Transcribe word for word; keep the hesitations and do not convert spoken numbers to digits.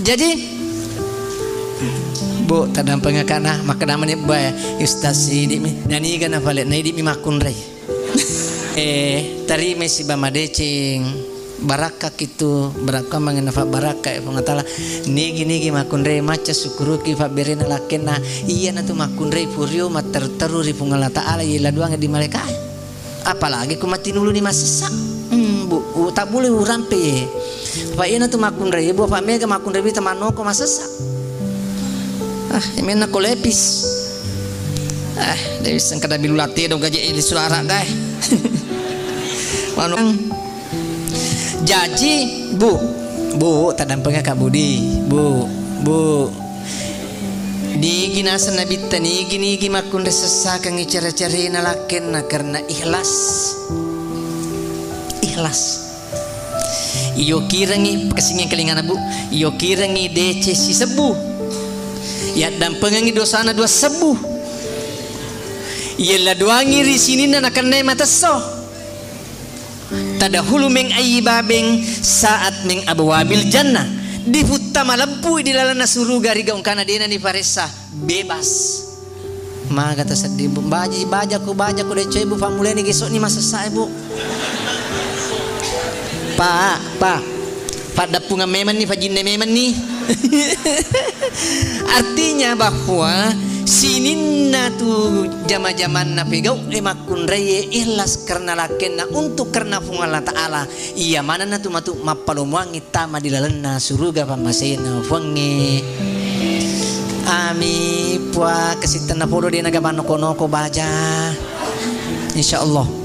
Jadi, Bu, taddampengakana, makkedamani, "Bae, Ustaz, sidi'mi." Naniga nafale, naidi'mi makkunrai. Eh, tarimai siba madeceng. Barakka kitu, barakka mangenna fabbarakka, eh, Puang Allah Ta'ala. Nigi-nigi makkunrai macca sukkuruki fabberena lakkenna. Iyanatu makkunrai furio matteru-teru ri Puang Allah Ta'ala, iya laduang di malaika. Apalagi ku matinuluni masessa. Hmm, Bu, u-, tak boleh urampe ye. Fa iyana tu makkunrai, Bu, fa mega makkunrai wita manoko masessa. Ah, emenna ko lepis. Ah, lepis engka da bilu latte do gaje ini suara dai. Manu-, jaji, Bu, Bu, tadampengaka Budi, Bu, Bu. Nigi naseng Nabitta, nigi-nigi makkunrai sessakengngi care-carena lakkenna karena ikhlas. Ikhlas. Iyokirengngi, pakessingeng kelingana, Bu. Iyokirengngi deceng sisebbu. Yaddampengengngi dosana dua sebbu. Yella duangi ri sininna nakennai matesso. Tadahulu meng ayi babeng saat meng abawabil jannah. Difutta malempui di lalenna suruga ri gaungkana dena ni faressa. Bebas. Maga tasedding, Bu. Baji, bajaku, bajaku, decoi, Bu, fammuleni gesokni masessae, Bu. Pak, Pak. Paddappungan memenni, fajinne memenni. Artinya bahwa sininna tu jama-jamanna pegau e makkunrai e ikhlas karena lakkenna untuk karena Puang Allah Ta'ala. Iya manenna tu matu mappalomoangngi tama di lalenna suruga pammasena Puangnge. Ami pua kesittenna podo de naga manoko-noko baja. Insya Allah.